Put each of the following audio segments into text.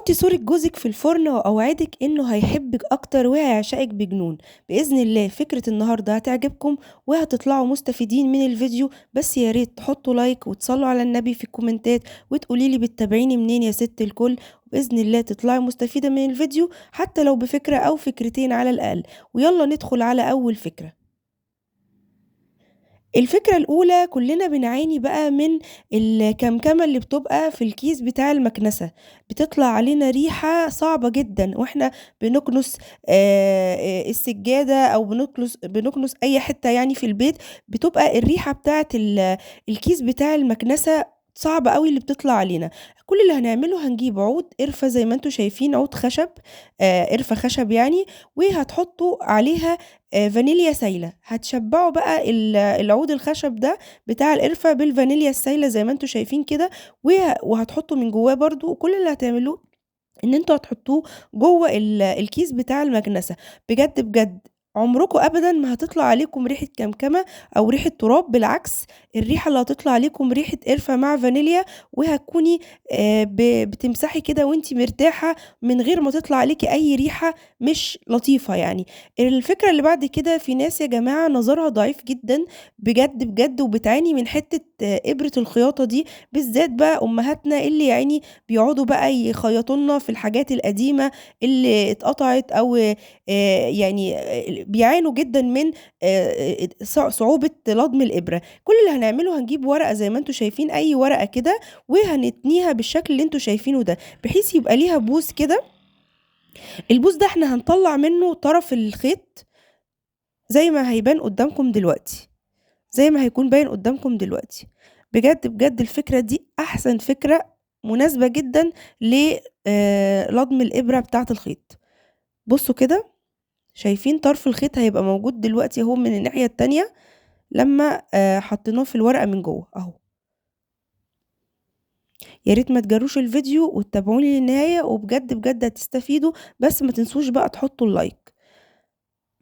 حطي صورة جوزك في الفرن وأوعدك إنه هيحبك أكتر وهيعشقك بجنون بإذن الله. فكرة النهاردة هتعجبكم وهتطلعوا مستفيدين من الفيديو، بس يا ريت تحطوا like وتصلوا على النبي في الكومنتات وتقولي لي بتتابعيني منين يا ست الكل. بإذن الله تطلعي مستفيدة من الفيديو حتى لو بفكرة أو فكرتين على الأقل. ويلا ندخل على أول فكرة. الفكرة الأولى، كلنا بنعاني بقى من الكمكمة اللي بتبقى في الكيس بتاع المكنسة، بتطلع علينا ريحة صعبة جدا واحنا بنكنس السجادة أو بنكنس أي حتة في البيت، بتبقى الريحة بتاعت الكيس بتاع المكنسة صعبة قوي اللي بتطلع علينا. كل اللي هنعمله هنجيب عود قرفة زي ما انتم شايفين، عود خشب، قرفة خشب يعني، وهتحطوا عليها فانيليا سايلة. هتشبعوا بقى العود الخشب ده بتاع القرفة بالفانيليا السايلة زي ما انتم شايفين كده، وهتحطوا من جواه برضو. وكل اللي هتعملوه ان انتوا هتحطوه جوه الكيس بتاع المكنسة. بجد بجد عمركم ابدا ما هتطلع عليكم ريحة كمكمة او ريحة تراب، بالعكس الريحة اللي هتطلع عليكم ريحة قرفة مع فانيليا، وهتكوني بتمسحي كده وانتي مرتاحة من غير ما تطلع عليكي اي ريحة مش لطيفة. الفكرة اللي بعد كده، في ناس يا جماعة نظرها ضعيف جدا بجد بجد وبتعاني من حتة، إبرة الخياطة دي، بالذات بقى أمهاتنا اللي بيقعدوا بقى يخيطوا لنا في الحاجات القديمة اللي اتقطعت، أو، بيعانوا جدا من، صعوبة لضم الإبرة. كل اللي هنعمله هنجيب ورقة زي ما انتم شايفين، أي ورقة كده، وهنتنيها بالشكل اللي انتم شايفينه ده بحيث يبقى ليها بوز كده. البوز ده احنا هنطلع منه طرف الخيط زي ما هيبان قدامكم دلوقتي، زي ما هيكون باين قدامكم دلوقتي. بجد بجد الفكرة دي أحسن فكرة، مناسبة جدا ل، لضم الإبرة بتاعة الخيط. بصوا كده، شايفين طرف الخيط هيبقى موجود دلوقتي اهو من الناحية التانية لما، حطيناه في الورقة من جوه اهو. يا ريت ما تجروش الفيديو وتتابعوني للنهاية، وبجد بجد هتستفيدوا، بس ما تنسوش بقى تحطوا اللايك.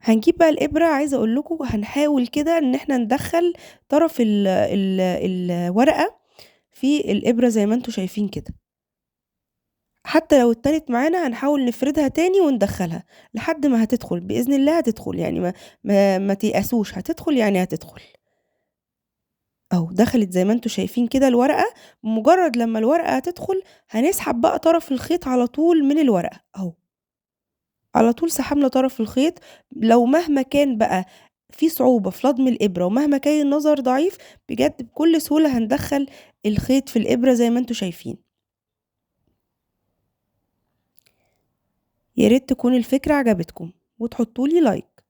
هنجيب بقى الإبرة، عايزة أقول لكم هنحاول كده إن إحنا ندخل طرف الورقة في الإبرة زي ما انتوا شايفين كده. حتى لو اتنت معانا هنحاول نفردها تاني وندخلها لحد ما هتدخل بإذن الله. هتدخل يعني، ما تيأسوش، هتدخل يعني هتدخل. اهو دخلت زي ما انتوا شايفين كده الورقة. مجرد لما الورقة هتدخل هنسحب بقى طرف الخيط على طول من الورقة اهو، على طول سحبنا طرف الخيط. لو مهما كان بقى في صعوبة في لضم الإبرة ومهما كان النظر ضعيف، بجد بكل سهولة هندخل الخيط في الإبرة زي ما انتوا شايفين. يا ريت تكون الفكرة عجبتكم وتحطوا لي لايك.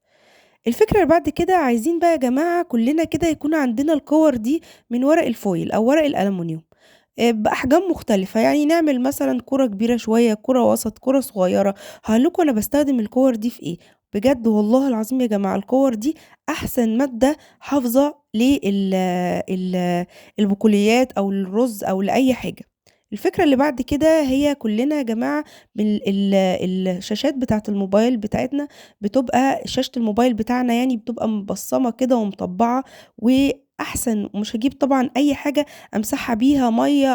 الفكرة اللي بعد كده، عايزين بقى يا جماعة كلنا كده يكون عندنا الكور دي من ورق الفويل أو ورق الألمونيوم، بأحجام مختلفة. نعمل مثلا كرة كبيرة شوية، كرة وسط، كرة صغيرة. هقول لكم أنا بستخدم الكور دي في إيه. بجد والله العظيم يا جماعة الكور دي أحسن مادة حافظة البقوليات أو الرز أو لأي حاجة. الفكرة اللي بعد كده، هي كلنا يا جماعة الشاشات بتاعة الموبايل بتاعتنا بتبقى، شاشة الموبايل بتاعنا بتبقى مبصمة كده ومطبعة، وأحسن، ومش هجيب طبعا أي حاجة أمسحها بيها مية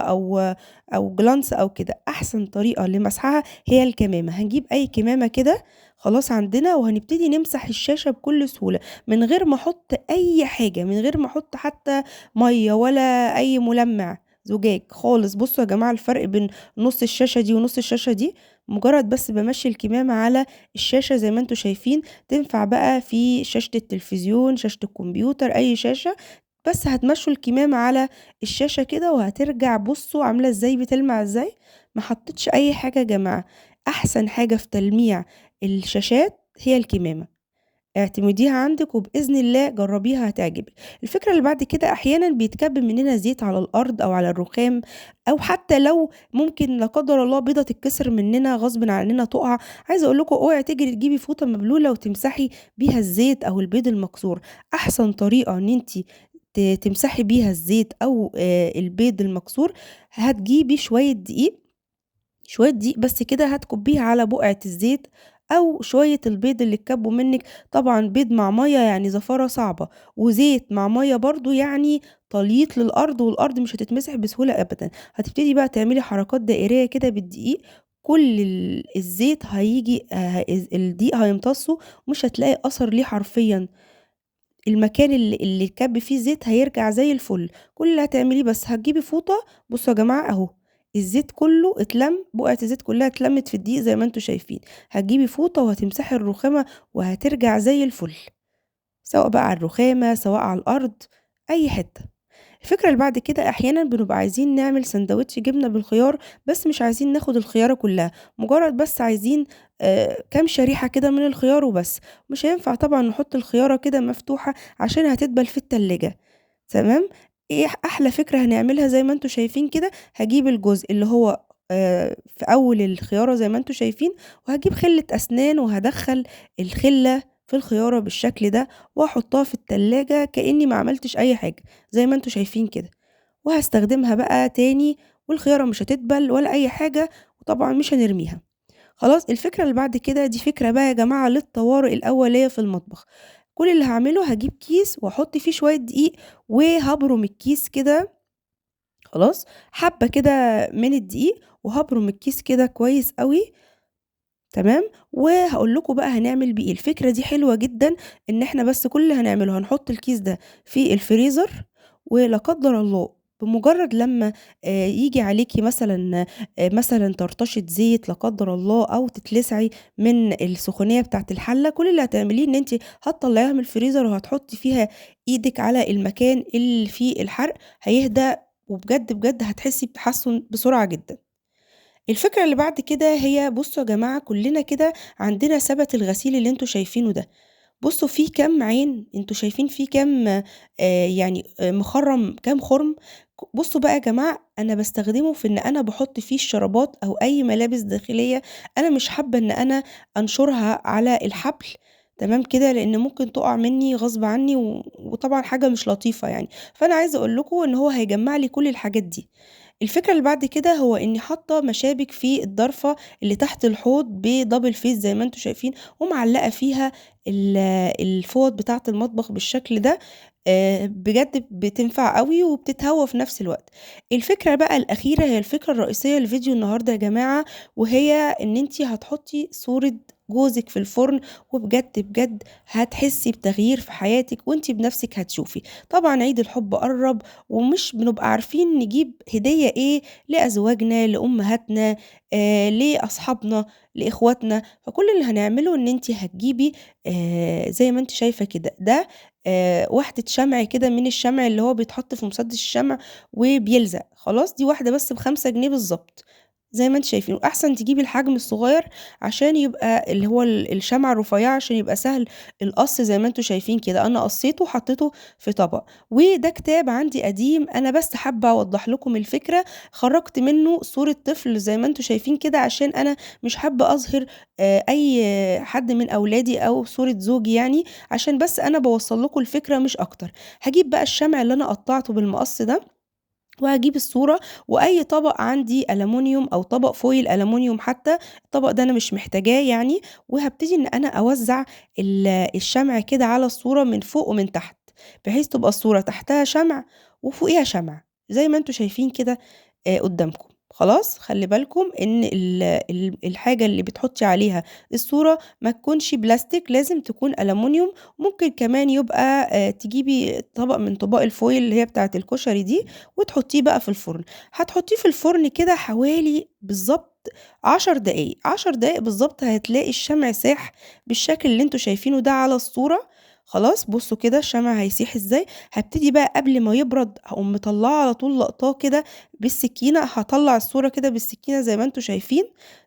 أو جلانس أو كده. أحسن طريقة لمسحها هي الكمامة. هنجيب أي كمامة كده خلاص عندنا، وهنبتدي نمسح الشاشة بكل سهولة من غير ما أحط أي حاجة، من غير ما أحط حتى مية ولا أي ملمع زجاج خالص. بصوا يا جماعة الفرق بين نص الشاشة دي ونص الشاشة دي، مجرد بس بمشي الكمامة على الشاشة زي ما انتوا شايفين. تنفع بقى في شاشة التلفزيون، شاشة الكمبيوتر، أي شاشة، بس هتمشوا الكمامة على الشاشة كده وهترجع. بصوا عاملة ازاي، بتلمع ازاي. ما حطيتش أي حاجة يا جماعة. أحسن حاجة في تلميع الشاشات هي الكمامة، اعتمديها عندك وبإذن الله جربيها هتعجبك. الفكرة اللي بعد كده، أحيانا بيتكب مننا زيت على الأرض أو على الرخام، أو حتى لو ممكن لا قدر الله بيضة تتكسر مننا غصب عننا تقع. عايزة أقول لكم اوعي تجري تجيبي فوطة مبلولة وتمسحي بيها الزيت أو البيض المكسور. أحسن طريقة إن انتي تمسحي بيها الزيت أو، البيض المكسور، هتجيبي شوية دقيق، شوية دقيق بس كده هتكبيها على بقعة الزيت أو شوية البيض اللي اتكبوا منك. طبعا بيض مع مية يعني زفارة صعبة، وزيت مع مية برضو يعني تليط للأرض، والأرض مش هتتمسح بسهولة أبدا. هتبتدي بقى تعملي حركات دائرية كده بالدقيق، كل الزيت هيجي، الدقيق هيمتصه، مش هتلاقي أثر ليه حرفيًا. المكان اللي كب فيه زيت هيرجع زي الفل. كل اللي هتعمليه بس هتجيبي فوطة، بصوا يا جماعة أهو الزيت كله اتلم، بقعة الزيت كلها اتلمت في الدقيق زي ما انتوا شايفين. هتجيبي فوطة وهتمسحي الرخامة وهترجع زي الفل، سواء بقى على الرخامة سواء على الأرض، أي حتة. الفكرة اللي بعد كده، أحيانا بنبقى عايزين نعمل سندوتش جبنة بالخيار، بس مش عايزين ناخد الخيارة كلها، مجرد بس عايزين، كام شريحة كده من الخيار وبس. مش هينفع طبعا نحط الخيارة كده مفتوحة عشان هتدبل في التلاجة، تمام؟ ايه احلى فكرة هنعملها زي ما انتوا شايفين كده، هجيب الجزء اللي هو، في اول الخيارة زي ما انتوا شايفين، وهجيب خلة اسنان وهدخل الخلة في الخيارة بالشكل ده، واحطها في التلاجة كأني ما عملتش اي حاجة زي ما انتوا شايفين كده، وهستخدمها بقى تاني، والخيارة مش هتدبل ولا اي حاجة، وطبعا مش هنرميها. خلاص. الفكرة اللي بعد كده دي فكرة بقى يا جماعة للطوارئ الأولية في المطبخ. كل اللي هعمله هجيب كيس واحط فيه شوية دقيق وهبرم الكيس كده، خلاص، حبة كده من الدقيق، وهبرم الكيس كده كويس قوي، تمام. وهقول لكم بقى هنعمل بيه ايه. الفكرة دي حلوة جدا، ان احنا بس كل اللي هنعمله هنحط الكيس ده في الفريزر، ولا قدر الله بمجرد لما، يجي عليكي مثلا طرطشة زيت لا قدر الله، او تتلسعي من السخونية بتاعت الحلة، كل اللي هتعمليه ان انت هتطلعيها من الفريزر وهتحطي فيها ايدك على المكان اللي فيه الحرق، هيهدى، وبجد بجد هتحسي بتحسن بسرعة جدا. الفكرة اللي بعد كده هي، بصوا يا جماعة كلنا كده عندنا سبت الغسيل اللي انتوا شايفينه ده، بصوا فيه كام عين، انتوا شايفين فيه كام، مخرم، كام خرم. بصوا بقى يا جماعة أنا بستخدمه في إن أنا بحط فيه الشرابات أو أي ملابس داخلية أنا مش حابة إن أنا أنشرها على الحبل، تمام كده، لأن ممكن تقع مني غصب عني، وطبعا حاجة مش لطيفة. فأنا عايزة أقول لكم إن هو هيجمع لي كل الحاجات دي. الفكرة اللي بعد كده هو إني حاطة مشابك في الضرفة اللي تحت الحوض بدبل فيس زي ما انتم شايفين، ومعلقة فيها الفوط بتاعة المطبخ بالشكل ده، بجد بتنفع قوي وبتتهوى في نفس الوقت. الفكرة بقى الأخيرة هي الفكرة الرئيسية لفيديو النهاردة يا جماعة، وهي إن انتي هتحطي صورة جوزك في الفرن، وبجد بجد هتحسي بتغيير في حياتك وانتي بنفسك هتشوفي. طبعا عيد الحب قرب، ومش بنبقى عارفين نجيب هدية ايه لأزواجنا، لأمهاتنا، لأصحابنا، لإخواتنا. فكل اللي هنعمله ان انتي هتجيبي، زي ما انتي شايفة كده ده، واحدة شمع كده من الشمع اللي هو بيتحط في مسدس الشمع وبيلزق، خلاص دي واحدة بس ب5 جنيه بالظبط زي ما انتم شايفين. واحسن تجيبي الحجم الصغير عشان يبقى اللي هو الشمعة الرفيعة عشان يبقى سهل القص زي ما انتم شايفين كده. انا قصيته وحطيته في طبق. وده كتاب عندي قديم، انا بس حابة اوضح لكم الفكرة، خرجت منه صورة طفل زي ما انتم شايفين كده عشان انا مش حابة اظهر، اي حد من اولادي او صورة زوجي عشان بس انا بوصل لكم الفكرة مش اكتر. هجيب بقى الشمع اللي انا قطعته بالمقص ده، وهجيب الصورة، وأي طبق عندي ألمونيوم أو طبق فويل ألمونيوم حتى، الطبق ده أنا مش محتاجاه وهبتدي إن أنا أوزع الشمع كده على الصورة من فوق ومن تحت، بحيث تبقى الصورة تحتها شمع وفوقيها شمع زي ما انتوا شايفين كده، قدامكم. خلاص خلي بالكم إن الحاجة اللي بتحطي عليها الصورة ما تكونش بلاستيك، لازم تكون ألمونيوم. ممكن كمان يبقى، تجيبي طبق من طباق الفويل اللي هي بتاعة الكشري دي وتحطيه بقى في الفرن. هتحطيه في الفرن كده حوالي بالظبط 10 دقايق، 10 دقايق بالظبط هتلاقي الشمع ساح بالشكل اللي انتوا شايفينه ده على الصورة. خلاص بصوا كده الشمع هيسيح ازاي. هبتدي بقى قبل ما يبرد هقوم مطلعه على طول لقطاه كده بالسكينه، هطلع الصوره كده بالسكينه زي ما انتوا شايفين،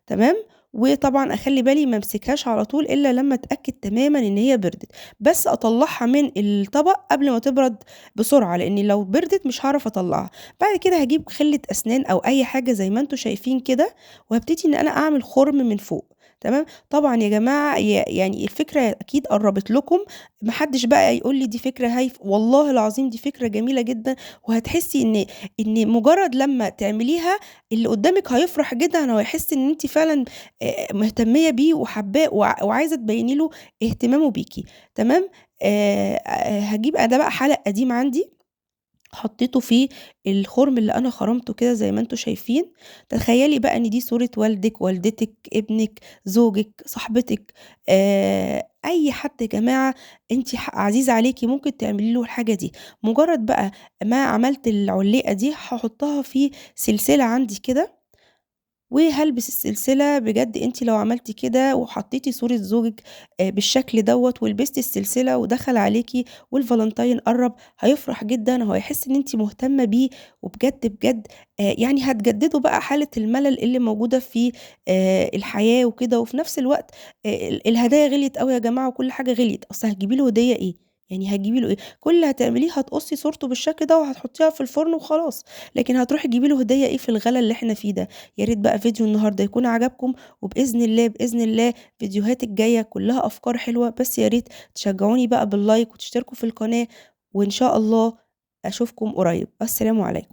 تمام. وطبعا اخلي بالي ما امسكهاش على طول الا لما اتاكد تماما ان هي بردت، بس اطلعها من الطبق قبل ما تبرد بسرعه، لان لو بردت مش هعرف اطلعها. بعد كده هجيب خله اسنان او اي حاجه زي ما انتوا شايفين كده، وهبتدي ان انا اعمل خرم من فوق، تمام. طبعا يا جماعه الفكره اكيد قربت لكم، محدش بقى يقول لي دي فكره هايف، والله العظيم دي فكره جميله جدا، وهتحسي ان مجرد لما تعمليها اللي قدامك هيفرح جدا، وهيحس ان انت فعلا، مهتميه بيه وحباه وعايزه تبيني له اهتمامه بيكي، تمام. هجيب ده بقى حلق قديم عندي، حطيته في الخرم اللي أنا خرمته كده زي ما أنتم شايفين. تخيلي بقى إن دي صورة والدِك، والدتِك، ابنِك، زوجِك، صاحبتِك، أي حد يا جماعة أنتِ عزيز عليكِ ممكن تعملي له الحاجة دي. مجرد بقى ما عملت العُليقة دي هاحطها في سلسلة عندي كده، وهالبس السلسلة. بجد أنتِ لو عملتِ كده وحطيتِ صورة زوجِك بالشكل دوّة ولبستِ السلسلة ودخل عليكِ والفالنتاين قرّب، هيفرح جدًا وهيحس إن أنتِ مهتمة بيه، وبجد بجد يعني هتجددوا بقى حالة الملل اللي موجودة في الحياة وكده. وفي نفس الوقت الهدايا غليت أوي يا جماعة وكل حاجة غليت، أصل هتجيبي له هدية إيه؟ يعني هتجيبي له إيه؟ كل اللي هتعمليه هتقصي صورته بالشكل ده وهتحطيها في الفرن وخلاص، لكن هتروحي تجيبي له هدية إيه في الغلا اللي إحنا فيه ده؟ يا ريت بقى فيديو النهارده يكون عجبكم، وبإذن الله بإذن الله فيديوهات الجاية كلها أفكار حلوة، بس يا ريت تشجعوني بقى بال like وتشتركوا في القناة، وإن شاء الله أشوفكم قريب. السلام عليكم.